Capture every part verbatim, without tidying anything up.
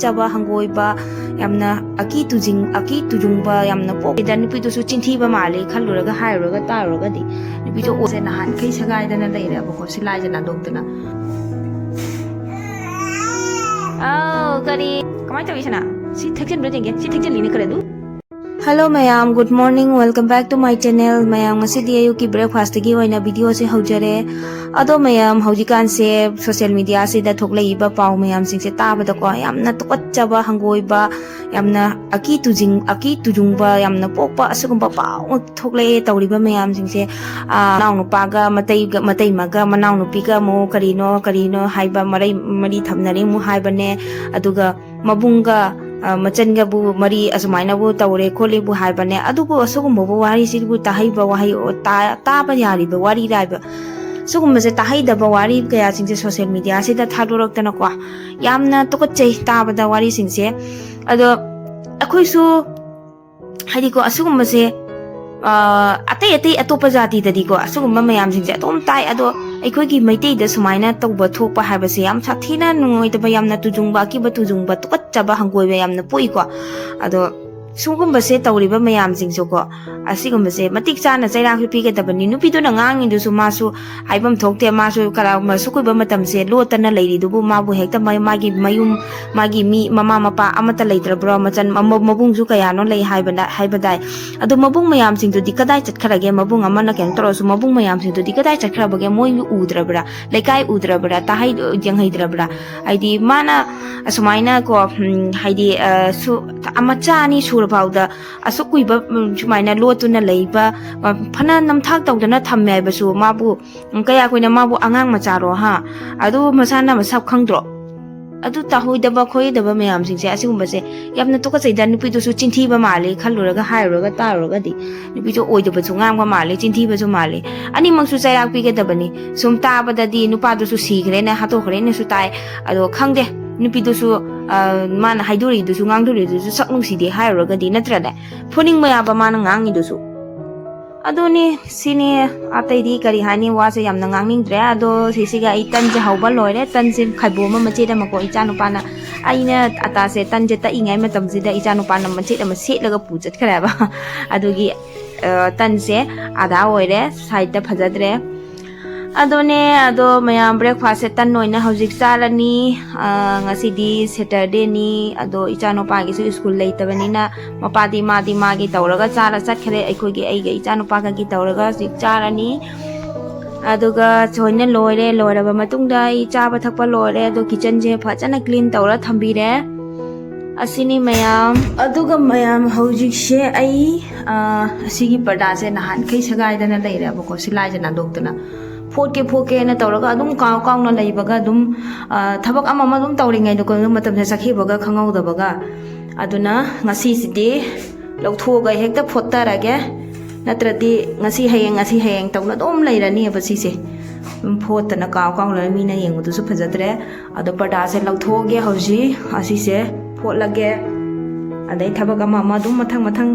ꯆꯕ, ꯍꯪꯒꯣꯏꯕ, ꯌꯥꯝꯅ ꯑꯀꯤ ꯇꯨꯖꯤꯡ-, ꯑꯀꯤ ꯇꯨꯖꯨꯡꯕ ꯌꯥꯝꯅ ꯄꯣꯛꯏꯗ꯫ ꯅꯨꯄꯤꯗꯨꯁꯨ ꯆꯤꯟꯊꯤꯕ ꯃꯥꯜꯂꯤ ꯈꯜꯂꯨꯔꯒ, ꯍꯥꯏꯔꯨꯔꯒ, ꯇꯥꯔꯨꯔꯒꯗꯤ꯫ ꯅꯨꯄꯤꯗꯣ ꯑꯣꯁꯦ ꯅꯍꯥꯟꯈꯩ ꯁꯒꯥꯏꯗꯅ ꯂꯩꯔꯦꯕꯀꯣ, ꯁꯤꯂꯥꯏꯁꯦ ꯅꯥꯟꯗꯣꯛꯇꯅ꯫ ꯑꯥꯎ, ꯀꯔꯤ? ꯀꯃꯥꯏꯅ ꯇꯧꯏ ꯁꯅꯥ? ꯁꯤ ꯊꯦꯛꯆꯟꯕ꯭ꯔꯥ ꯌꯦꯡꯒꯦ꯫ ꯁꯤ ꯊꯦꯛꯆꯜꯂꯤꯅꯦ ꯈꯔ ꯑꯗꯨ꯫ Hello ꯃꯌꯥꯝ, good morning, welcome back to my channel꯫ ꯃꯌꯥꯝ, ꯉꯁꯤꯗꯤ ꯑꯌꯨꯛꯀꯤ breakfastꯇꯒꯤ ꯑꯣꯏꯅ videoꯁꯦ ꯍꯧꯖꯔꯦ꯫ ꯑꯗꯣ ꯃꯌꯥꯝ, ꯍꯧꯖꯤꯛꯀꯥꯟꯁꯦ social mediaꯁꯤꯗ ꯊꯣꯛꯂꯛꯏꯕ ꯄꯥꯎ ꯃꯌꯥꯝꯁꯤꯡꯁꯦ ꯇꯥꯕꯗꯀꯣ, ꯌꯥꯝꯅ ꯇꯨꯀꯠꯆꯕ, ꯍꯪꯒꯣꯏꯕ, ꯌꯥꯝꯅ ꯑꯀꯤ ꯇꯨꯖꯤꯡ-, ꯑꯀꯤ ꯇꯨꯖꯨꯡꯕ ꯌꯥꯝꯅ ꯄꯣꯛꯄ ꯑꯁꯤꯒꯨꯝꯕ ꯄꯥꯎ ꯉꯥꯛ ꯊꯣꯛꯂꯛꯑꯦ ꯇꯧꯔꯤꯕ ꯃꯌꯥꯝꯁꯤꯡꯁꯦ꯫ ꯑꯥ, ꯃꯅꯥꯎꯅꯨꯄꯥꯒ ꯃꯇꯩꯒ-, ꯃꯇꯩꯃꯒ ꯃꯅꯥꯎꯅꯨꯄꯤꯒ ꯑꯃꯨꯛ ꯀꯔꯤꯅꯣ ꯀꯔꯤꯅꯣ ꯍꯥꯏꯕ, ꯃꯔꯩ ꯃꯔꯤ ꯊꯝꯅꯔꯦ ꯑꯃꯨꯛ ꯍꯥꯏꯕꯅꯦ꯫ ꯑꯗꯨꯒ ꯃꯕꯨꯡꯒ, ꯑ, ꯃꯆꯟꯒꯕꯨ ꯃꯔꯤ ꯑꯁꯨꯃꯥꯏꯅꯕꯨ ꯇꯧꯔꯦ ꯈꯣꯠꯂꯦꯕꯨ ꯍꯥꯏꯕꯅꯦ꯫ ꯑꯗꯨꯕꯨ ꯑꯁꯤꯒꯨꯝꯕꯕꯨ ꯋꯥꯔꯤꯁꯤꯕꯨ ꯇꯥꯍꯩꯕ ꯋꯥꯍꯩ, ꯑꯣ, ꯇꯥ-, ꯇꯥꯕ ꯌꯥꯔꯤꯕ ꯋꯥꯔꯤꯔꯥ ꯍꯥꯏꯕ? ꯁꯤꯒꯨꯝꯕꯁꯦ ꯇꯥꯍꯩꯗꯕ ꯋꯥꯔꯤ ꯀꯌꯥꯁꯤꯡꯁꯦ social mediaꯁꯤꯗ ꯊꯥꯗꯣꯔꯛꯇꯅꯀꯣ, ꯌꯥꯝꯅ ꯇꯨꯀꯠꯆꯩ ꯇꯥꯕꯗ ꯋꯥꯔꯤꯁꯤꯡꯁꯦ꯫ ꯑꯗꯣ ꯑꯩꯈꯣꯏꯁꯨ ꯍꯥꯏꯗꯤꯀꯣ, ꯑꯁꯤꯒꯨꯝꯕꯁꯦ, ꯑ, ꯑꯇꯩ ꯑꯇꯩ ꯑꯇꯣꯞꯄ ꯖꯥꯇꯤꯗꯗꯤꯀꯣ, ꯑꯁꯤꯒꯨꯝꯕ ꯃꯌꯥꯝꯁꯤꯡꯁꯦ ꯑꯗꯨꯝ ꯇꯥꯏ꯫ ꯑꯗꯣ ꯑꯩꯈꯣꯏꯒꯤ ꯃꯩꯇꯩꯗ ꯁꯨꯃꯥꯏꯅ ꯇꯧꯕ ꯊꯣꯛꯄ ꯍꯥꯏꯕꯁꯦ ꯌꯥꯝ ꯁꯥꯊꯤꯅ ꯅꯨꯡꯉꯥꯏꯇꯕ, ꯌꯥꯝꯅ ꯇꯨꯖꯨꯡꯕ, ꯑꯀꯤꯕ ꯇꯨꯖꯨꯡꯕ, ꯇꯨꯀꯠꯆꯕ, ꯍꯪꯒꯣꯏꯕ ꯌꯥꯝꯅ ꯄꯣꯛꯏꯀꯣ꯫ ꯑꯗꯣ ꯁꯤꯒꯨꯝꯕꯁꯦ ꯇꯧꯔꯤꯕ ꯃꯌꯥꯝꯁꯤꯡꯁꯨꯀꯣ, ꯑꯁꯤꯒꯨꯝꯕꯁꯦ ꯃꯇꯤꯛ ꯆꯥꯅ ꯆꯩꯔꯥꯛꯁꯨ ꯄꯤꯒꯗꯕꯅꯤ꯫ ꯅꯨꯄꯤꯗꯨꯅ ꯉꯥꯡꯉꯤꯗꯨꯁꯨ ꯃꯥꯁꯨ ꯍꯥꯏꯐꯝ ꯊꯣꯛꯇꯦ꯫ ꯃꯥꯁꯨ ꯀꯔꯥ-, ꯃꯁꯨꯛ ꯀꯨꯏꯕ ꯃꯇꯝꯁꯦ ꯂꯣꯠꯇꯅ ꯂꯩꯔꯤꯗꯨꯕꯨ, ꯃꯥꯕꯨ ꯍꯦꯛꯇ ꯃꯥ-, ꯃꯥꯒꯤ ꯃꯌꯨꯝ, ꯃꯥꯒꯤ ꯃꯤ, ꯃꯃꯥ ꯃꯄꯥ ꯑꯃꯠꯇ ꯂꯩꯇ꯭ꯔꯕ꯭ꯔꯣ? ꯃꯆꯟ, ꯃ-, ꯃꯕꯨꯡꯁꯨ ꯀꯌꯥꯅꯣ ꯂꯩ ꯍꯥꯏꯕꯅ-, ꯍꯥꯏꯕꯗꯥꯏ? ꯑꯗꯣ ꯃꯕꯨꯡ ꯃꯌꯥꯝꯁꯤꯡꯗꯨꯗꯤ ꯀꯗꯥꯏ ꯆꯠꯈ꯭ꯔꯒꯦ? ꯃꯕꯨꯡ ꯑꯃꯅ ꯀꯩꯅꯣ ꯇꯧꯔꯁꯨ, ꯃꯕꯨꯡ ꯃꯌꯥꯝꯁꯤꯡꯗꯨꯗꯤ ꯀꯗꯥꯏ ꯆꯠꯈ꯭ꯔꯕꯒꯦ? ꯃꯣꯏꯕꯨ ꯎꯗ꯭ꯔꯕ꯭ꯔꯥ? ꯂꯩꯀꯥꯏ ꯎꯗ꯭ꯔꯕ꯭ꯔꯥ? ꯇꯥꯍꯩ-, ꯌꯦꯡꯍꯩꯗ꯭ꯔꯕ꯭ꯔꯥ? ꯍꯥꯏꯗꯤ ꯃꯥꯅ ꯑꯁꯨꯃꯥꯏꯅ ꯀꯣ, ꯎꯝ, ꯍꯥꯏꯗꯤ, ꯑ, ꯁꯨ-, ꯃꯆꯥ ꯑꯅꯤ ꯁꯨꯔ ꯐꯥꯎꯗ ꯑꯁꯨꯛ ꯀꯨꯏꯕ, ꯎꯝ, ꯁꯨꯃꯥꯏꯅ ꯂꯣꯠꯇꯨꯅ ꯂꯩꯕ, ꯑ, ꯐꯅ ꯅꯝꯊꯥꯛ ꯇꯧꯗꯅ ꯊꯝꯃꯦ ꯍꯥꯏꯕꯁꯨ ꯃꯥꯕꯨ, ꯎꯝ, ꯀꯌꯥ ꯀꯨꯏꯅ ꯃꯥꯕꯨ ꯑꯉꯥꯡ ꯃꯆꯥꯔꯣ, ꯍꯥ? ꯑꯗꯨ ꯃꯁꯥꯅ ꯃꯁꯛ ꯈꯪꯗ꯭ꯔꯣ? ꯑꯗꯨ ꯇꯥꯍꯣꯏꯗꯕ ꯈꯣꯏꯗꯕ ꯃꯌꯥꯝꯁꯤꯡꯁꯦ, ꯑꯁꯤꯒꯨꯝꯕꯁꯦ ꯌꯥꯝꯅ ꯇꯨꯀꯠꯆꯩꯗ꯫ ꯅꯨꯄꯤꯗꯨꯁꯨ ꯆꯤꯟꯊꯤꯕ ꯃꯥꯜꯂꯤ ꯈꯜꯂꯨꯔꯒ, ꯍꯥꯏꯔꯨꯔꯒ, ꯇꯥꯔꯨꯔꯒꯗꯤ ꯅꯨꯄꯤꯗꯨ ꯑꯣꯏꯗꯕꯁꯨ ꯉꯥꯡꯕ ꯃꯥꯜꯂꯤ, ꯆꯤꯟꯊꯤꯕꯁꯨ ꯃꯥꯜꯂꯤ꯫ ꯑꯅꯤꯃꯛꯁꯨ ꯆꯩꯔꯥꯛ ꯄꯤꯒꯗꯕꯅꯤ꯫ ꯁꯨꯝ ꯇꯥꯕꯗꯗꯤ ꯅꯨꯄꯥꯗꯨꯁꯨ ꯁꯤꯈ꯭ꯔꯦꯅ, ꯍꯥꯠꯇꯣꯛꯈ꯭ꯔꯦꯅꯁꯨ ꯇꯥꯏ꯫ ꯑꯗꯣ ꯈꯪꯗꯦ, ꯅꯨꯄꯤꯗꯨꯁꯨ, ꯑ, ꯃꯥꯅ ꯍꯥꯏꯗꯣꯔꯤꯗꯨꯁꯨ, ꯉꯥꯡꯗꯣꯔꯤꯗꯨꯁꯨ ꯁꯛ ꯅꯨꯡꯁꯤꯗꯦ ꯍꯥꯏꯔꯨꯔꯒꯗꯤ, ꯅꯠꯇ꯭ꯔꯅꯦ? ꯐꯨꯅꯤꯡꯕ ꯌꯥꯕ ꯃꯥꯅ ꯉꯥꯡꯉꯤꯗꯨꯁꯨ꯫ ꯑꯗꯨꯅꯤ, ꯁꯤꯅꯤ꯫ ꯑꯇꯩꯗꯤ ꯀꯔꯤ ꯍꯥꯏꯅꯤ, ꯋꯥꯁꯦ ꯌꯥꯝꯅ ꯉꯥꯡꯅꯤꯡꯗ꯭ꯔꯦ꯫ ꯑꯗꯣ ꯁꯤꯁꯤꯒ ꯑꯩ ꯇꯟꯁꯦ ꯍꯧꯕ ꯂꯣꯏꯔꯦ꯫ ꯇꯟꯁꯦ ꯈꯥꯏꯕꯣꯝ ꯑꯃ ꯃꯆꯦꯠ ꯑꯃꯀꯣ, ꯏꯆꯥꯅꯨꯄꯥꯅ, ꯑꯩꯅ ꯑꯇꯥꯁꯦ, ꯇꯟꯁꯦ ꯇꯛꯏꯉꯩ ꯃꯇꯝꯁꯤꯗ ꯏꯆꯥꯅꯨꯄꯥꯅ ꯃꯆꯦꯠ ꯑꯃ ꯁꯦꯠꯂꯒ ꯄꯨ ꯆꯠꯈ꯭ꯔꯦꯕ꯫ ꯑꯗꯨꯒꯤ ꯑ, ꯇꯟꯁꯦ ꯑꯗꯥ ꯑꯣꯏꯔꯦ, ꯁꯥꯏꯗꯠꯇ ꯐꯖꯗ꯭ꯔꯦ꯫ ꯑꯗꯨꯅꯦ꯫ ꯑꯗꯣ ꯃꯌꯥꯝ, ꯕ꯭ꯔꯦꯛꯐꯥꯁꯁꯦ ꯇꯟ ꯑꯣꯏꯅ ꯍꯧꯖꯤꯛ ꯆꯥꯔꯅꯤ꯫ ꯑ, ꯉꯁꯤꯗꯤ ꯁꯦꯇꯔꯗꯦꯅꯤ꯫ ꯑꯗꯣ ꯏꯆꯥꯅꯨꯄꯥꯒꯤꯁꯨ ꯁ꯭ꯀꯨꯜ ꯂꯩꯇꯕꯅꯤꯅ ꯃꯄꯥꯗꯤ, ꯃꯥꯗꯤ ꯃꯥꯒꯤ ꯇꯧꯔꯒ ꯆꯥꯔ ꯆꯠꯈ꯭ꯔꯦ꯫ ꯑꯩꯈꯣꯏꯒꯤ, ꯑꯩꯒ ꯏꯆꯥꯅꯨꯄꯥꯒꯒꯤ ꯇꯧꯔꯒ ꯍꯧꯖꯤꯛ ꯆꯥꯔꯅꯤ꯫ ꯑꯗꯨꯒ ꯂꯣꯏꯅ ꯂꯣꯏꯔꯦ꯫ ꯂꯣꯏꯔꯕ ꯃꯇꯨꯡꯗ ꯑꯩ ꯆꯥꯕ ꯊꯛꯄ ꯂꯣꯏꯔꯦ꯫ ꯑꯗꯣ ꯀꯤꯠꯆꯟꯁꯦ ꯐꯖꯅ ꯀ꯭ꯂꯤꯟ ꯇꯧꯔ ꯊꯝꯕꯤꯔꯦ꯫ ꯑꯁꯤꯅꯤ ꯃꯌꯥꯝ꯫ ꯑꯗꯨꯒ ꯃꯌꯥꯝ, ꯍꯧꯖꯤꯛꯁꯦ ꯑꯩ, ꯑ, ꯑꯁꯤꯒꯤ ꯄꯔꯗꯥꯁꯦ ꯅꯍꯥꯟꯈꯩ ꯁꯦꯒꯥꯏꯗꯅ ꯂꯩꯔꯦꯕꯀꯣ, ꯁꯤꯂꯥꯏꯁꯦ ꯅꯥꯟꯗꯣꯛꯇꯅ꯫ ꯐꯣꯠꯀꯦ ꯐꯣꯠꯀꯦꯅ ꯇꯧꯔꯒ ꯑꯗꯨꯝ ꯀꯥꯎ ꯀꯥꯎꯅ ꯂꯩꯕꯒ ꯑꯗꯨꯝ, ꯑ, ꯊꯕꯛ ꯑꯃ ꯑꯃ ꯑꯗꯨꯝ ꯇꯧꯔꯤꯉꯩꯗꯀꯣ, ꯑꯗꯨꯝ ꯃꯇꯝꯁꯦ ꯆꯠꯈꯤꯕꯒ ꯈꯪꯍꯧꯗꯕꯒ꯫ ꯑꯗꯨꯅ ꯉꯁꯤꯁꯤꯗꯤ ꯂꯧꯊꯣꯛꯑꯒ ꯍꯦꯛꯇ ꯐꯣꯠꯇꯔꯒꯦ꯫ ꯅꯠꯇ꯭ꯔꯗꯤ ꯉꯁꯤ ꯍꯌꯦꯡ, ꯉꯁꯤ ꯍꯌꯦꯡ ꯇꯧꯅ ꯑꯗꯨꯝ ꯂꯩꯔꯅꯤꯕ ꯁꯤꯁꯦ꯫ ꯑꯗꯨꯝ ꯐꯣꯠꯇꯅ ꯀꯥꯎ ꯀꯥꯎ ꯂꯩꯔ ꯃꯤꯅ ꯌꯦꯡꯕꯗꯨꯁꯨ ꯐꯖꯗ꯭ꯔꯦ꯫ ꯑꯗꯣ ꯄꯔꯗꯥꯁꯦ ꯂꯧꯊꯣꯛꯑꯒꯦ ꯍꯧꯖꯤꯛ꯫ ꯑꯁꯤꯁꯦ ꯐꯣꯠꯂꯒꯦ꯫ ꯑꯗꯩ ꯊꯕꯛ ꯑꯃ ꯑꯃ ꯑꯗꯨꯝ ꯃꯊꯪ ꯃꯊꯪ꯫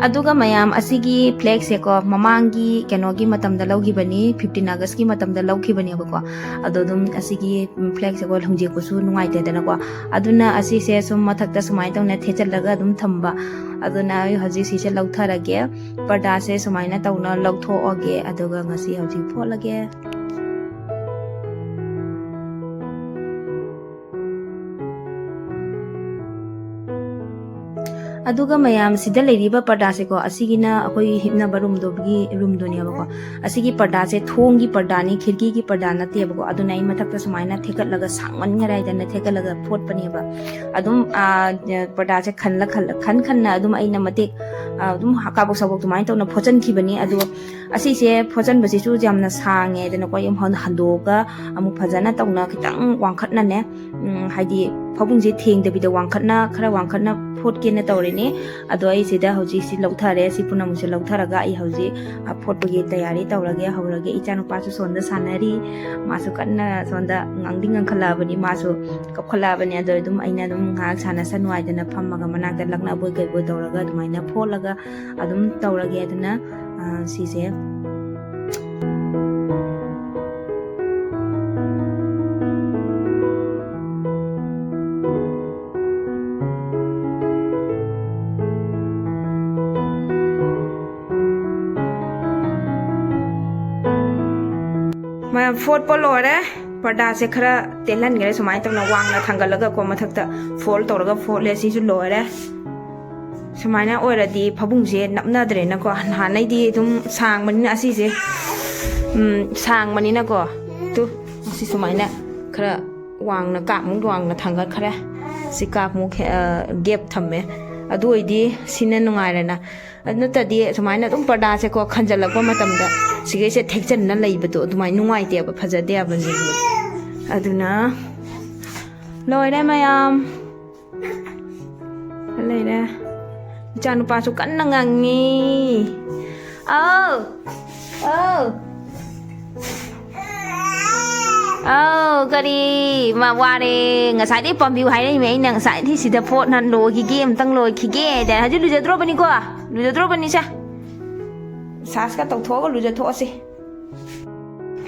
ꯑꯗꯨꯒ ꯃꯌꯥꯝ, ꯑꯁꯤꯒꯤ ꯐ꯭ꯂꯦꯛꯁꯦꯀꯣ, ꯃꯃꯥꯡꯒꯤ ꯀꯩꯅꯣꯒꯤ ꯃꯇꯝꯗ ꯂꯧꯈꯤꯕꯅꯤ, ꯐꯤꯐꯇꯤꯟ ꯑꯥꯒꯁꯀꯤ ꯃꯇꯝꯗ ꯂꯧꯈꯤꯕꯅꯦꯕꯀꯣ꯫ ꯑꯗꯣ ꯑꯗꯨꯝ ꯑꯁꯤꯒꯤ ꯐ꯭ꯂꯦꯛꯁꯦꯀꯣ ꯍꯨꯟꯖꯦꯛꯄꯁꯨ ꯅꯨꯡꯉꯥꯏꯇꯦꯗꯅꯀꯣ꯫ ꯑꯗꯨꯅ ꯑꯁꯤꯁꯦ ꯁꯨꯝ ꯃꯊꯛꯇ ꯁꯨꯃꯥꯏꯅ ꯇꯧꯅ ꯊꯦꯠꯆꯜꯂꯒ ꯑꯗꯨꯝ ꯊꯝꯕ꯫ ꯑꯗꯨꯅ ꯑꯩ ꯍꯧꯖꯤꯛ ꯁꯤꯁꯦ ꯂꯧꯊꯔꯒꯦ, ꯄꯔꯗꯥꯁꯦ ꯁꯨꯃꯥꯏꯅ ꯇꯧꯅ ꯂꯧꯊꯣꯛꯑꯒꯦ꯫ ꯑꯗꯨꯒ ꯉꯁꯤ ꯍꯧꯖꯤꯛ ꯐꯣꯠꯂꯒꯦ꯫ ꯑꯗꯨꯒ ꯃꯌꯥꯝ, ꯁꯤꯗ ꯂꯩꯔꯤꯕ ꯄꯔꯗꯥꯁꯦꯀꯣ, ꯑꯁꯤꯒꯤꯅ ꯑꯩꯈꯣꯏ ꯍꯤꯞꯅꯕ ꯔꯨꯝꯗꯨꯒꯤ, ꯔꯨꯝꯗꯨꯅꯦꯕꯀꯣ꯫ ꯑꯁꯤꯒꯤ ꯄꯔꯗꯥꯁꯦ ꯊꯣꯡꯒꯤ ꯄꯔꯗꯥꯅꯤ, ꯈꯤꯔꯀꯤꯒꯤ ꯄꯔꯗꯥ ꯅꯠꯇꯦꯕꯀꯣ꯫ ꯑꯗꯨꯅ ꯑꯩ ꯃꯊꯛꯇ ꯁꯨꯃꯥꯏꯅ ꯊꯦꯛꯀꯠꯂꯒ, ꯁꯥꯡꯃꯟꯈꯔꯦ ꯍꯥꯏꯗꯅ ꯊꯦꯛꯀꯠꯂꯒ ꯐꯣꯠꯄꯅꯦꯕ꯫ ꯑꯗꯨꯝ, ꯑ, ꯄꯔꯗꯥꯁꯦ ꯈꯜꯂ, ꯈꯜꯂ, ꯈꯟ ꯈꯟꯅ ꯑꯗꯨꯝ ꯑꯩꯅ ꯃꯇꯦꯛ, ꯑ, ꯑꯗꯨꯝ ꯀꯥꯕꯛ ꯁꯥꯕꯛ ꯑꯗꯨꯃꯥꯏꯅ ꯇꯧꯅ ꯐꯣꯠꯆꯟꯈꯤꯕꯅꯤ꯫ ꯑꯗꯨꯒ ꯑꯁꯤꯁꯦ ꯐꯣꯠꯆꯟꯕꯁꯤꯁꯨ ꯌꯥꯝꯅ ꯁꯥꯡꯉꯦ, ꯑꯗꯨꯅꯀꯣ ꯑꯩ ꯑꯃꯨꯛ ꯍꯟ-, ꯍꯟꯗꯣꯛꯑꯒ ꯑꯃꯨꯛ ꯐꯖꯅ ꯇꯧꯅ ꯈꯤꯇꯪ ꯋꯥꯡꯈꯠꯅꯅꯦ, ꯎꯝ, ꯍꯥꯏꯗꯤ ꯐꯃꯨꯡꯁꯦ ꯊꯦꯡꯗꯕꯤꯗ ꯋꯥꯡꯈꯠꯅ, ꯈꯔ ꯋꯥꯡꯈꯠꯅ ꯐꯣꯠꯀꯦꯅ ꯇꯧꯔꯤꯅꯤ꯫ ꯑꯗꯣ ꯑꯩ ꯁꯤꯗ ꯍꯧꯖꯤꯛ ꯁꯤ ꯂꯧꯊꯔꯦ, ꯁꯤ ꯄꯨꯝꯅꯃꯛꯁꯦ ꯂꯧꯊꯔꯒ ꯑꯩ ꯍꯧꯖꯤꯛ, ꯑ, ꯐꯣꯠꯄꯒꯤ ꯇꯌꯥꯔꯤ ꯇꯧꯔꯒꯦ, ꯍꯧꯔꯒꯦ꯫ ꯏꯆꯥꯅꯨꯄꯥꯁꯨ ꯁꯣꯝꯗ ꯁꯥꯟꯅꯔꯤ, ꯃꯥꯁꯨ ꯀꯟꯅ ꯁꯣꯝꯗ ꯉꯥꯡꯗꯤ ꯉꯥꯡꯈꯠꯂꯛꯑꯕꯅꯤ, ꯃꯥꯁꯨ ꯀꯞꯈꯠꯂꯛꯑꯕꯅꯤ꯫ ꯑꯗꯣ ꯑꯗꯨꯝ ꯑꯩꯅ ꯑꯗꯨꯝ ꯉꯥꯏꯍꯥꯛ ꯁꯥꯟꯅꯁꯅꯨ ꯍꯥꯏꯗꯅ ꯐꯝꯃꯒ ꯃꯅꯥꯛꯇ ꯂꯛꯅꯕꯣꯏ ꯀꯩꯕꯣꯏ ꯇꯧꯔꯒ ꯑꯗꯨꯃꯥꯏꯅ ꯐꯣꯠꯂꯒ ꯑꯗꯨꯝ ꯇꯧꯔꯒꯦ꯫ ꯑꯗꯨꯅ, ꯑ, ꯁꯤꯁꯦ ꯃꯌꯥꯝ ꯐꯣꯠꯄ ꯂꯣꯏꯔꯦ꯫ ꯄꯔꯗꯥꯁꯦ ꯈꯔ ꯇꯦꯜꯍꯟꯈ꯭ꯔꯦ, ꯁꯨꯃꯥꯏꯅ ꯇꯧꯅ ꯋꯥꯡꯅ ꯊꯥꯡꯒꯠꯂꯒꯀꯣ, ꯃꯊꯛꯇ ꯐꯣꯜ ꯇꯧꯔꯒ ꯐꯣꯠꯂꯦ꯫ ꯁꯤꯁꯨ ꯂꯣꯏꯔꯦ꯫ ꯁꯨꯃꯥꯏꯅ ꯑꯣꯏꯔꯗꯤ ꯐꯃꯨꯡꯁꯦ ꯅꯞꯅꯗ꯭ꯔꯦꯅꯀꯣ꯫ ꯅꯍꯥꯟꯅꯩꯗꯤ ꯑꯗꯨꯝ ꯁꯥꯡꯕꯅꯤꯅ ꯑꯁꯤꯁꯦ, ꯎꯝ, ꯁꯥꯡꯕꯅꯤꯅꯀꯣ꯫ ꯇꯨ, ꯑꯁꯤ ꯁꯨꯃꯥꯏꯅ ꯈꯔ ꯋꯥꯡꯅ, ꯀꯥꯞꯃꯨꯛ ꯋꯥꯡꯅ ꯊꯥꯡꯒꯠꯈ꯭ꯔꯦ꯫ ꯁꯤ ꯀꯥꯞꯃꯨꯛ, ꯑ, ꯒꯦꯞ ꯊꯝꯃꯦ꯫ ꯑꯗꯨ ꯑꯣꯏꯗꯤ ꯁꯤꯅ ꯅꯨꯡꯉꯥꯏꯔꯦꯅ꯫ ꯑꯗꯨ ꯅꯠꯇ꯭ꯔꯗꯤ ꯁꯨꯃꯥꯏꯅ ꯑꯗꯨꯝ ꯄꯔꯗꯥꯁꯦꯀꯣ ꯈꯟꯖꯜꯂꯛꯄ ꯃꯇꯝꯗ ꯁꯤꯈꯩꯁꯦ ꯊꯦꯛꯆꯟꯅ ꯂꯩꯕꯗꯣ ꯑꯗꯨꯃꯥꯏꯅ ꯅꯨꯡꯉꯥꯏꯇꯦꯕ, ꯐꯖꯗꯦꯕ ꯌꯦꯡꯕꯗ꯫ ꯑꯗꯨꯅ ꯂꯣꯏꯔꯦ ꯃꯌꯥꯝ꯫ ꯂꯩꯔꯦ꯫ ꯏꯆꯥꯅꯨꯄꯥꯁꯨ ꯀꯟꯅ ꯉꯪꯉꯤ꯫ ꯑꯧ! ꯑꯧ! ꯑꯧ, ꯀꯔꯤ? ꯃꯥ ꯋꯥꯔꯦ꯫ ꯉꯁꯥꯏꯗꯩ ꯄꯥꯝꯕꯤꯌꯨ ꯍꯥꯏꯔꯛꯏꯃꯤ ꯑꯩꯅ, ꯉꯁꯥꯏꯗꯤ ꯁꯤꯗ ꯐꯣꯠ ꯍꯥꯟ ꯂꯣꯏꯈꯤꯒꯦ, ꯑꯝꯇꯪ ꯂꯣꯏꯈꯤꯒꯦ꯫ ꯑꯗ ꯍꯧꯖꯤꯛ ꯂꯨꯖꯗ꯭ꯔꯣꯕꯅꯤꯀꯣ? ꯂꯨꯖꯗ꯭ꯔꯣꯕꯅꯤꯁꯦ? ꯁꯥꯁꯀ ꯇꯧꯊꯣꯛꯑꯒ ꯂꯨꯖꯊꯣꯛꯑꯁꯤ꯫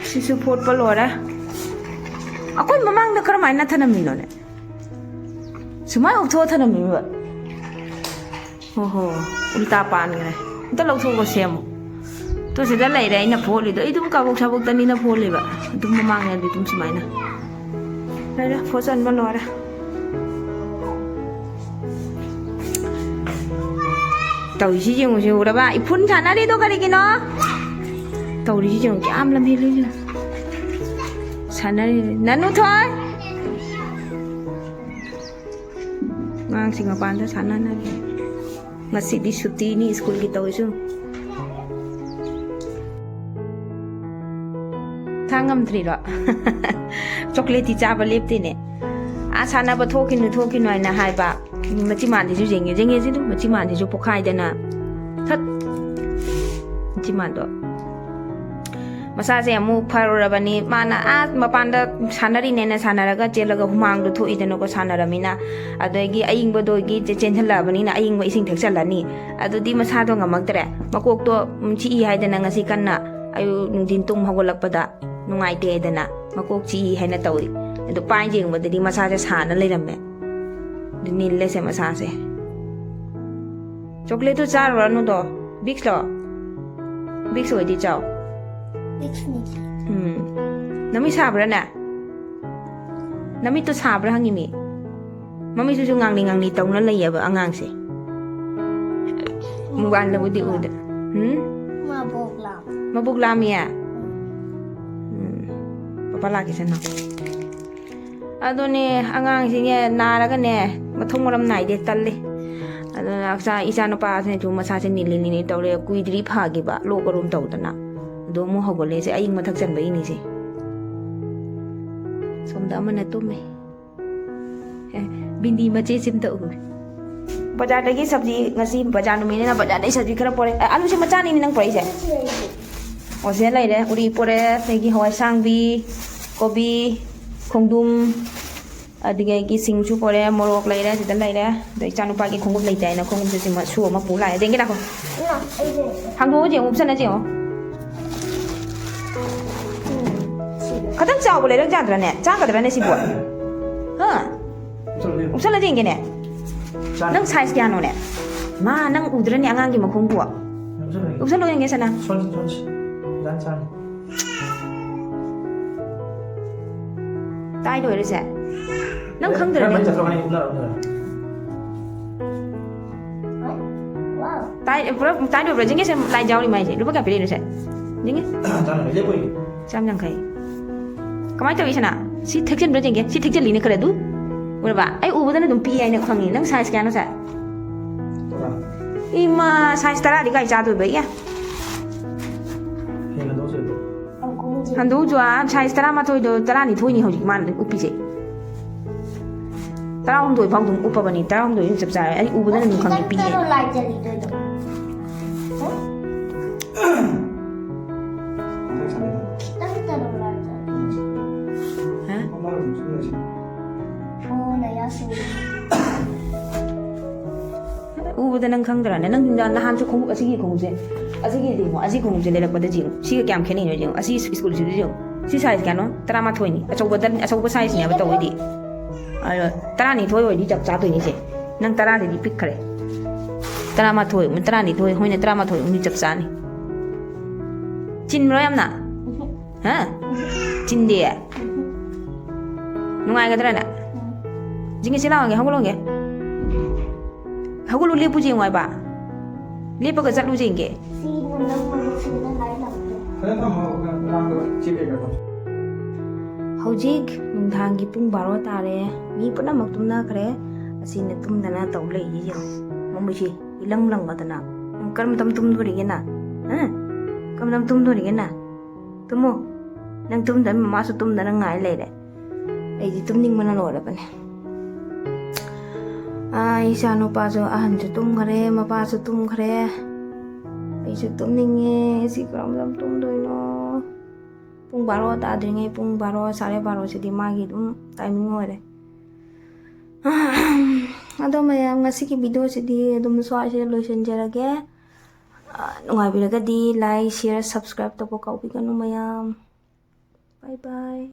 ꯁꯤꯁꯨ ꯐꯣꯠꯄ ꯂꯣꯏꯔꯦ꯫ ꯑꯩꯈꯣꯏ ꯃꯃꯥꯡꯗ ꯀꯔꯝꯍꯥꯏꯅ ꯊꯅꯝꯃꯤꯅꯣꯅꯦ? ꯁꯨꯃꯥꯏꯅ ꯎꯞꯊꯣꯛꯑ ꯊꯅꯝꯃꯤꯕ? ꯑꯣꯍꯣ, ꯎꯜꯇꯥ ꯄꯥꯟꯈ꯭ꯔꯦ꯫ ꯑꯝꯇ ꯂꯧꯊꯣꯛꯑꯒ ꯁꯦꯝꯃꯣ꯫ ꯇꯣ, ꯁꯤꯗ ꯂꯩꯔꯦ ꯑꯩꯅ ꯐꯣꯠꯂꯤꯗꯣ꯫ ꯑꯩ ꯑꯗꯨꯝ ꯀꯥꯕꯣꯛ ꯁꯥꯕꯣꯛꯇꯅꯤꯅ ꯐꯣꯠꯂꯤꯕ꯫ ꯑꯗꯨꯝ ꯃꯃꯥꯡꯗꯗꯤ ꯑꯗꯨꯝ ꯁꯨꯃꯥꯏꯅ꯫ ꯂꯣꯏꯔꯦ, ꯐꯣꯠꯆꯟꯕ ꯂꯣꯏꯔꯦ꯫ ꯇꯧꯔꯤꯁꯤ ꯌꯦꯡꯉꯨꯁꯤ, ꯎꯔꯕ? ꯏꯐꯨꯟ ꯁꯥꯟꯅꯔꯤꯗꯣ ꯀꯔꯤꯒꯤꯅꯣ? ꯇꯧꯔꯤꯁꯤ ꯌꯦꯡꯉꯨ, ꯀꯌꯥꯝ ꯂꯝꯍꯦꯜꯂꯤ ꯌꯦꯡꯉꯨ꯫ ꯁꯥꯟꯅꯔꯤ꯫ ꯅꯅꯨ ꯊꯣꯏ! ꯑꯉꯥꯡꯁꯤꯡ ꯃꯄꯥꯟꯗ ꯁꯥꯟꯅꯅꯔꯤ꯫ ꯉꯁꯤꯗꯤ ꯁꯨꯇꯤꯅꯤ ꯁ꯭ꯀꯨꯜꯒꯤ ꯇꯧꯔꯤꯁꯨ꯫ ꯁꯥ ꯉꯝꯗ꯭ꯔꯤꯔꯣ? ꯆꯣꯀ꯭ꯂꯦꯠꯇꯤ ꯆꯥꯕ ꯂꯦꯞꯇꯦꯅꯦ꯫ ꯑꯥ, ꯁꯥꯟꯅꯕ ꯊꯣꯛꯈꯤꯅꯨ, ꯊꯣꯛꯈꯤꯅꯨ ꯍꯥꯏꯅ ꯍꯥꯏꯕ꯫ ꯃꯆꯤꯟꯕꯥꯟꯁꯤꯁꯨ ꯌꯦꯡꯉꯦ, ꯌꯦꯡꯉꯦ ꯁꯤꯗꯨ, ꯃꯆꯤꯟꯕꯥꯟꯁꯤꯁꯨ ꯄꯣꯛꯈꯥꯏꯗꯅ꯫ ꯊꯠ! ꯃꯆꯤꯟꯕꯥꯟꯗꯣ꯫ ꯃꯁꯥꯁꯦ ꯑꯃꯨꯛ ꯐꯔꯨꯔꯕꯅꯤ꯫ ꯃꯥꯅ ꯑꯥ ꯃꯄꯥꯟꯗ ꯁꯥꯟꯅꯔꯤꯅꯦꯅ ꯁꯥꯟꯅꯔꯒ ꯆꯦꯜꯂꯒ ꯍꯨꯃꯥꯡꯗꯣ ꯊꯣꯛꯏꯗꯅꯀꯣ, ꯁꯥꯟꯅꯔꯃꯤꯅ꯫ ꯑꯗꯒꯤ ꯑꯏꯪꯕꯗꯣꯒꯤ ꯆꯦ-, ꯆꯦꯟꯁꯤꯜꯂꯛꯑꯕꯅꯤꯅ ꯑꯏꯪꯕ ꯏꯁꯤꯡ ꯊꯛꯆꯜꯂꯅꯤ꯫ ꯑꯗꯨꯗꯤ ꯃꯁꯥꯗꯣ ꯉꯝꯃꯛꯇ꯭ꯔꯦ꯫ ꯃꯀꯣꯛꯇꯣ, ꯎꯝ, ꯆꯤꯛꯏ ꯍꯥꯏꯗꯅ ꯉꯁꯤ ꯀꯟꯅ ꯑꯌꯨꯛ ꯅꯨꯡꯊꯤꯟ ꯇꯨꯝ ꯍꯧꯒꯠꯂꯛꯄꯗ ꯅꯨꯡꯉꯥꯏꯇꯦ ꯍꯥꯏꯗꯅ ꯃꯀꯣꯛ ꯆꯤꯛꯏ ꯍꯥꯏꯅ ꯇꯧꯏ꯫ ꯑꯗꯨ ꯄꯥꯏ ꯌꯦꯡꯕꯗꯗꯤ ꯃꯁꯥꯁꯦ ꯁꯥꯅ ꯂꯩꯔꯝꯃꯦ꯫ ꯑꯗꯨ ꯅꯤꯜꯂꯦꯁꯦ ꯃꯁꯥꯁꯦ꯫ ꯆꯣꯀ꯭ꯂꯦꯠꯇꯨ ꯆꯥꯔꯨꯔꯅꯨꯗꯣ꯫ ꯕꯤꯛꯁꯂꯣ? ꯕꯤꯛꯁ ꯑꯣꯏꯗꯤ ꯆꯥꯎ꯫ ꯕꯤꯛꯁꯅꯤ꯫ ꯎꯝ꯫ ꯅꯃꯤꯠ ꯁꯥꯕ꯭ꯔꯥꯅꯦ? ꯅꯃꯤꯠꯇꯣ ꯁꯥꯕ꯭ꯔꯥ ꯍꯪꯉꯤꯃꯤ꯫ ꯃꯃꯤꯠꯁꯤꯁꯨ ꯉꯥꯡꯂꯤ ꯉꯥꯡꯂꯤ ꯇꯧꯅ ꯂꯩꯌꯦꯕ ꯑꯉꯥꯡꯁꯦ꯫ ꯃꯨꯕꯥꯜꯗꯕꯨꯗꯤ ꯎꯗꯦ꯫ ꯎꯝ? ꯃꯕꯣꯛ ꯂꯥꯝ꯫ ꯃꯕꯣꯛ ꯂꯥꯝꯃꯤꯌꯦ? ꯎꯝ꯫ ꯄꯄꯥ ꯂꯥꯛꯀꯦ ꯁꯦ ꯅꯪ꯫ ꯑꯗꯨꯅꯦ, ꯑꯉꯥꯡꯁꯤꯅꯦ, ꯅꯥꯔꯒꯅꯦ, ꯃꯊꯣꯡ ꯃꯔꯝ ꯅꯥꯏꯗꯦ, ꯇꯜꯂꯦ꯫ ꯑꯗꯨꯅ ꯍꯛꯆꯥꯡ, ꯏꯆꯥ ꯅꯨꯄꯥꯁꯤꯅꯁꯨ ꯃꯁꯥꯁꯦ ꯅꯤꯜꯂꯤ ꯅꯤꯜꯂꯤ ꯇꯧꯔꯦ, ꯀꯨꯏꯗ꯭ꯔꯤ ꯐꯈꯤꯕ, ꯂꯣꯛ ꯑꯔꯨꯝ ꯇꯧꯗꯅ꯫ ꯑꯗꯣ ꯑꯃꯨꯛ ꯍꯧꯒꯠꯂꯦ, ꯁꯦ ꯑꯌꯤꯡꯕ ꯊꯛꯆꯟꯕꯩꯅꯤꯁꯦ꯫ ꯁꯣꯝꯗ ꯑꯃꯅ ꯇꯨꯝꯃꯦ꯫ ꯑꯦ, ꯕꯤꯟꯗꯤ ꯃꯆꯦꯁꯤ ꯑꯝꯇ ꯎꯏ꯫ ꯕꯖꯥꯔꯗꯒꯤ ꯁꯕꯖꯤ, ꯉꯁꯤ ꯕꯖꯥꯔ ꯅꯨꯃꯤꯠꯅꯤꯅ ꯕꯖꯥꯔꯗꯒꯤ ꯁꯕꯖꯤ ꯈꯔ ꯄꯣꯔꯛꯑꯦ꯫ ꯑ, ꯑꯂꯨꯁꯦ ꯃꯆꯥꯅꯤꯅꯦ ꯅꯪ ꯄꯣꯔꯛꯏꯁꯦ? ꯑꯣ, ꯁꯤꯗ ꯂꯩꯔꯦ꯫ ꯎꯔꯤ ꯄꯣꯔꯛꯑꯦ, ꯑꯗꯒꯤ ꯍꯋꯥꯏ ꯑꯁꯥꯡꯕꯤ, ꯀꯣꯕꯤ, ꯈꯣꯡꯗ꯭ꯔꯨꯝ, ꯑꯗꯒꯤ ꯁꯤꯡꯁꯨ ꯄꯣꯔꯛꯑꯦ, ꯃꯣꯔꯣꯛ ꯂꯩꯔꯦ, ꯁꯤꯗ ꯂꯩꯔꯦ꯫ ꯑꯗꯣ ꯏꯆꯥꯅꯨꯄꯥꯒꯤ ꯈꯣꯡꯎꯞ ꯂꯩꯇꯦ ꯍꯥꯏꯅ ꯈꯣꯡꯎꯞꯁꯦ ꯁꯤꯃ ꯁꯨ ꯑꯃ ꯄꯨ ꯂꯥꯛꯑꯦ꯫ ꯌꯦꯡꯒꯦ ꯂꯥꯛꯈꯣ꯫ ꯍꯥꯡꯗꯣꯛꯑꯣ ꯌꯦꯡꯉꯣ, ꯎꯞꯁꯜꯂ ꯌꯦꯡꯉꯣ꯫ ꯈꯇꯪ ꯆꯥꯎꯕ ꯂꯩꯔꯛ ꯌꯥꯗ꯭ꯔꯅꯦ? ꯆꯥꯒꯗ꯭ꯔꯅꯦ ꯁꯤꯕꯣ? ꯍꯥ? ꯎꯞꯁꯜꯂꯣ꯫ ꯎꯞꯁꯜꯂ ꯌꯦꯡꯒꯦꯅꯦ꯫ ꯆꯥꯅꯤ꯫ ꯅꯪ ꯁꯥꯏꯖ ꯀꯌꯥꯅꯣꯅꯦ? ꯃꯥ, ꯅꯪ ꯎꯗ꯭ꯔꯅꯦ ꯑꯉꯥꯡꯒꯤ ꯃꯈꯣꯡꯕꯨ? ꯎꯞꯁꯜꯂꯣ꯫ ꯎꯞꯁꯜꯂꯣ ꯌꯦꯡꯒꯦ ꯁꯅꯥ꯫ ꯁꯣꯟꯁꯤ, ꯁꯣꯟꯁꯤ꯫ ꯗꯥꯟ ꯆꯥꯅꯤ꯫ ꯇꯥꯏ ꯂꯣꯏꯔꯁꯦ꯫ ꯅꯪ ꯑꯦ, ꯈꯪꯗ꯭ꯔꯅꯦ? ꯈꯔ ꯃꯩ ꯆꯠꯊꯣꯛꯀꯅꯤ, ꯎꯞꯅꯔꯣ, ꯎꯞꯅꯔꯣ꯫ ꯇꯥꯏ, ꯄꯨꯔꯥ ꯇꯥꯏ ꯂꯣꯏꯕ꯭ꯔꯥ? ꯌꯦꯡꯒꯦꯁꯦ, ꯂꯥꯏ ꯌꯥꯎꯔꯤ ꯃꯥꯏꯁꯦ꯫ ꯂꯨꯄꯥ ꯀꯌꯥ ꯄꯤꯔꯛꯏꯅꯣ ꯁꯦ? ꯌꯦꯡꯒꯦ꯫ ꯆꯥꯅꯕ ꯂꯦꯞꯄꯣꯏ꯫ ꯆꯥꯝ ꯌꯥꯡꯈꯩ꯫ ꯀꯃꯥꯏꯅ ꯇꯧꯏ ꯁꯅꯥ? ꯁꯤ ꯊꯦꯛꯆꯟꯕ꯭ꯔꯥ ꯌꯦꯡꯒꯦ꯫ ꯁꯤ ꯊꯦꯛꯆꯜꯂꯤꯅꯦ ꯈꯔ ꯑꯗꯨ꯫ ꯎꯔꯕ? ꯑꯩ ꯎꯕꯗꯅ ꯑꯗꯨꯝ ꯄꯤꯛꯏ ꯍꯥꯏꯅ ꯈꯪꯉꯤ꯫ ꯅꯪ ꯁꯥꯏꯖ ꯀꯌꯥꯅꯣ ꯁꯦ? ꯇꯔꯥ꯫ ꯏꯃꯥ, ꯁꯥꯏꯖ ꯇꯔꯥꯗꯤ ꯀꯥꯏ ꯆꯥꯗꯣꯏꯕ? ꯏꯌꯥ꯫ ꯍꯦꯟꯅ ꯂꯧꯁꯦ ꯑꯗꯨ꯫ ꯍꯟꯗꯣꯛꯎꯁꯨ, ꯑꯥ, ꯁꯥꯏꯖ ꯇꯔꯥꯃꯥꯊꯣꯏꯗꯣ, ꯇꯔꯥꯅꯤꯊꯣꯏꯅꯤ ꯍꯧꯖꯤꯛ ꯃꯥꯅ ꯎꯞꯄꯤꯁꯦ꯫ ꯇꯔꯥꯍꯨꯝꯗꯣꯏ ꯐꯥꯎ ꯑꯗꯨꯝ ꯎꯞꯄꯕꯅꯤ, ꯇꯔꯥꯍꯨꯝꯗꯣꯏ ꯑꯗꯨꯝ ꯆꯞ ꯆꯥꯔꯦ꯫ ꯑꯩ ꯎꯕꯗꯅ ꯑꯗꯨꯝ ꯈꯪꯉꯦ, ꯄꯤꯛꯑꯦ꯫ ꯈꯤꯇꯪꯗꯔꯣ ꯂꯥꯏ ꯆꯠꯂꯤꯗꯣꯏꯗꯣ? ꯃꯊꯪ ꯁꯟꯗꯦꯗ꯫ ꯈꯤꯇꯪꯗꯔꯣ ꯂꯥꯏ ꯆꯠꯂꯤ? ꯌꯦꯡꯉꯁꯤ꯫ ꯍꯥ? ꯃꯃꯥ ꯑꯗꯨꯝ ꯁꯨꯝ ꯂꯩꯁꯤ꯫ ꯃꯉꯣꯟꯗ ꯌꯥꯁꯨ꯫ ꯎꯕꯗ ꯅꯪ ꯈꯪꯗ꯭ꯔꯥꯅꯦ? ꯅꯪ ꯅꯍꯥꯟꯁꯨ ꯈꯣꯡꯎꯞ, ꯑꯁꯤꯒꯤ ꯈꯣꯡꯎꯞꯁꯦ, ꯑꯁꯤꯒꯤꯗꯤ ꯌꯦꯡꯉꯣ, ꯑꯁꯤ ꯈꯣꯡꯎꯞꯁꯦ ꯂꯩꯔꯛꯄꯗ ꯌꯦꯡꯉꯣ, ꯁꯤꯒ ꯀꯌꯥꯝ ꯈꯦꯠꯅꯩꯅꯣ ꯌꯦꯡꯉꯣ꯫ ꯑꯁꯤ ꯁ꯭ꯀꯨꯜꯁꯤꯗ ꯌꯦꯡꯉꯣ, ꯁꯤ ꯁꯥꯏꯖ ꯀꯌꯥꯅꯣ? ꯇꯔꯥꯃꯥꯊꯣꯏꯅꯤ꯫ ꯑꯆꯧꯕꯗ, ꯑꯆꯧꯕ ꯁꯥꯏꯖꯅꯦꯕ ꯇꯧꯔꯤꯗꯤ꯫ ꯑꯗꯣ ꯇꯔꯥꯅꯤꯊꯣꯏ ꯑꯣꯏꯗꯤ ꯆꯞ ꯆꯥꯗꯣꯏꯅꯤꯁꯦ꯫ ꯅꯪ ꯇꯔꯥꯗꯗꯤ ꯄꯤꯛꯈ꯭ꯔꯦ꯫ ꯇꯔꯥꯃꯥꯊꯣꯏ, ꯇꯔꯥꯅꯤꯊꯣꯏ, ꯍꯣꯏꯅꯦ, ꯇꯔꯥꯃꯥꯊꯣꯏ ꯑꯃꯗꯤ ꯆꯞ ꯆꯥꯅꯤ꯫ ꯆꯤꯟꯕ꯭ꯔꯣ ꯌꯥꯝꯅ? ꯍꯥ? ꯆꯤꯟꯗꯦ? ꯅꯨꯡꯉꯥꯏꯒꯗ꯭ꯔꯅꯦ? ꯖꯤꯡꯒꯤ ꯁꯤ ꯂꯥꯎꯍꯟꯒꯦ, ꯍꯧꯒꯠꯂꯣꯟꯒꯦ꯫ ꯍꯧꯒꯠꯂꯨ, ꯂꯦꯞꯄꯨ ꯌꯦꯡꯉꯨ ꯍꯥꯏꯕ꯫ ꯂꯦꯞꯄꯒ ꯆꯠꯂꯨ ꯌꯦꯡꯒꯦ꯫ ꯁꯤ ꯅꯪ ꯃꯔꯨꯞꯁꯤꯡꯅ ꯂꯥꯏ ꯂꯥꯛꯄꯗꯣ꯫ ꯐꯖꯅ ꯊꯝꯃꯣ, ꯑꯉꯥꯡꯗꯣ ꯆꯦ ꯀꯩꯀꯥꯗꯣ꯫ ꯍꯧꯖꯤꯛ ꯅꯨꯡꯗꯥꯡꯒꯤ ꯄꯨꯡ ꯕꯥꯔꯣ ꯇꯥꯔꯦ꯫ ꯃꯤ ꯄꯨꯝꯅꯃꯛ ꯇꯨꯝꯅꯈ꯭ꯔꯦ꯫ ꯑꯁꯤꯅ ꯇꯨꯝꯗꯅ ꯇꯧ ꯂꯩꯔꯤ ꯌꯦꯡꯉꯨ꯫ ꯃꯃꯩꯁꯤ ꯏꯂꯪ ꯂꯪꯉꯗꯅ꯫ ꯅꯪ ꯀꯔꯝ ꯃꯇꯝ ꯇꯨꯝꯗꯣꯔꯤꯒꯦ ꯅꯪ? ꯍꯥ? ꯀꯔꯝ ꯃꯇꯝ ꯇꯨꯝꯗꯣꯔꯤꯒꯦ ꯅꯪ? ꯇꯨꯝꯃꯣ꯫ ꯅꯪ ꯇꯨꯝꯗꯅ ꯃꯃꯥꯁꯨ ꯇꯨꯝꯗꯅ ꯉꯥꯏ ꯂꯩꯔꯦ꯫ ꯑꯩꯗꯤ ꯇꯨꯝꯅꯤꯡꯕꯅ ꯂꯣꯏꯔꯕꯅꯦ꯫ ꯑꯥ, ꯏꯆꯥ ꯅꯨꯄꯥꯁꯨ ꯑꯍꯟꯁꯨ ꯇꯨꯝꯈ꯭ꯔꯦ, ꯃꯄꯥꯁꯨ ꯇꯨꯝꯈ꯭ꯔꯦ꯫ ꯑꯩꯁꯨ ꯇꯨꯝꯅꯤꯡꯉꯦ꯫ ꯁꯤ ꯀꯔꯝ ꯃꯇꯝ ꯇꯨꯝꯗꯣꯏꯅꯣ? ꯄꯨꯡ ꯕꯥꯔꯣ ꯇꯥꯗ꯭ꯔꯤꯉꯩ, ꯄꯨꯡ ꯕꯥꯔꯣ, ꯁꯥꯔꯦ ꯕꯥꯔꯣꯁꯤꯗꯤ ꯃꯥꯒꯤ ꯑꯗꯨꯝ timing ꯑꯣꯏꯔꯦ꯫ ꯑꯗꯣ ꯃꯌꯥꯝ, ꯉꯁꯤꯒꯤ videoꯁꯤꯗꯤ ꯑꯗꯨꯝ ꯁ꯭ꯋꯥꯏꯁꯤꯗ ꯂꯣꯏꯁꯤꯟꯖꯔꯒꯦ꯫ ꯑ, ꯅꯨꯡꯉꯥꯏꯕꯤꯔꯒꯗꯤ like, share, subscribe ꯇꯧꯕ ꯀꯥꯎꯕꯤꯒꯅꯨ ꯃꯌꯥꯝ꯫ Bye bye꯫